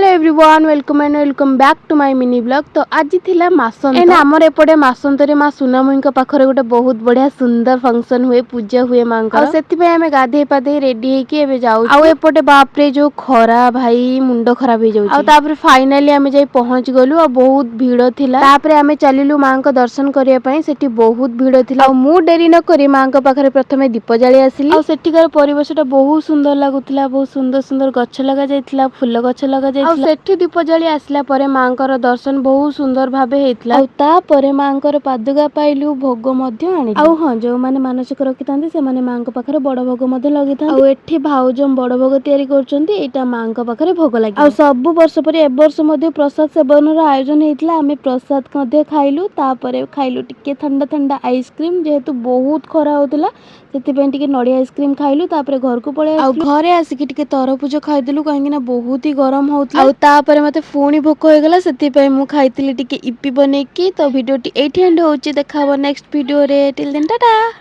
Hello everyone, welcome and welcome back to my mini vlog। ତ ଆଜି ଥିଲା ମାସନ୍ତ। And ଆମର ଏପଟେ ମାସନ୍ତରେ ମା ସୁନାମୟୀଙ୍କ ପାଖରେ ଗୋଟେ ବହୁତ ବଢିଆ ସୁନ୍ଦର ଫଙ୍କସନ ହୁଏ, ପୂଜା ହୁଏ ମାଙ୍କର। ଆଉ ସେଥିପାଇଁ ଆମେ ଗାଧେଇ ପାଧେଇ ରେଡି ହେଇକି ଏବେ ଯାଉ। ଆଉ ଏପଟେ ବାପରେ, ଯୋଉ ଖରା ଭାଇ, ମୁଣ୍ଡ ଖରାପ ହେଇଯାଉଛି। ଆଉ ତାପରେ ଫାଇନାଲି ଆମେ ଯାଇ ପହଞ୍ଚି ଗଲୁ ଆଉ ବହୁତ ଭିଡ ଥିଲା। ତାପରେ ଆମେ ଚାଲିଲୁ ମାଙ୍କ ଦର୍ଶନ କରିବା ପାଇଁ। ସେଠି ବହୁତ ଭିଡ ଥିଲା। ଆଉ ମୁଁ ଡେରି ନ କରି ମାଙ୍କ ପାଖରେ ପ୍ରଥମେ ଦୀପ ଜାଳି ଆସିଲି। ଆଉ ସେଠିକାର ପରିବେଶଟା ବହୁତ ସୁନ୍ଦର ଲାଗୁଥିଲା। ବହୁତ ସୁନ୍ଦର ସୁନ୍ଦର ଗଛ ଲଗା ଯାଇଥିଲା, ଫୁଲ ଗଛ ଲଗା ଯାଇଥିଲା। ଆଉ ସେଠି ଦୀପ ଜାଳି ଆସିଲା ପରେ ମାଙ୍କର ଦର୍ଶନ ବହୁତ ସୁନ୍ଦର ଭାବେ ହେଇଥିଲା। ଆଉ ତାପରେ ମାଙ୍କର ପାଦୁକା ପାଇଲୁ, ଭୋଗ ମଧ୍ୟ ଆଣିଲୁ। ଆଉ ହଁ, ଯୋଉମାନେ ମାନସିକ ରଖିଥାନ୍ତି, ସେମାନେ ମାଙ୍କ ପାଖରେ ବଡ ଭୋଗ ମଧ୍ୟ ଲଗେଇଥାନ୍ତି। ଆଉ ଏଠି ଭାଉଜ ବଡ ଭୋଗ ତିଆରି କରୁଛନ୍ତି। ଏଇଟା ମାଙ୍କ ପାଖରେ ଭୋଗ ଲାଗେ। ଆଉ ସବୁ ବର୍ଷ ପରି ଏ ବର୍ଷ ମଧ୍ୟ ପ୍ରସାଦ ସେବନର ଆୟୋଜନ ହେଇଥିଲା। ଆମେ ପ୍ରସାଦ ମଧ୍ୟ ଖାଇଲୁ। ତାପରେ ଖାଇଲୁ ଟିକେ ଥଣ୍ଡା ଥଣ୍ଡା ଆଇସ୍କ୍ରିମ। ଯେହେତୁ ବହୁତ ଖରା ହଉଥିଲା, ସେଥିପାଇଁ ଟିକେ ନଡ଼ିଆ ଆଇସ୍କ୍ରିମ ଖାଇଲୁ। ତାପରେ ଘରକୁ ପଳେଇ ଆଉ ଘରେ ଆସିକି ଟିକେ ତରଭୁଜ ଖାଇଦେଲୁ, କାହିଁକି ନା ବହୁତ ହି ଗରମ ହଉଥିଲା। ଆଉ ତାପରେ ମତେ ପୁଣି ଭୋକ ହେଇଗଲା, ସେଥିପାଇଁ ମୁଁ ଖାଇଥିଲି ଟିକେ ଇପି ବନେଇକି। ତ ଭିଡ଼ିଓଟି ଏଇଠି ଏଣ୍ଡ ହଉଛି। ଦେଖା ହବ ନେକ୍ସଟ ଭିଡ଼ିଓରେ। Till then, tata.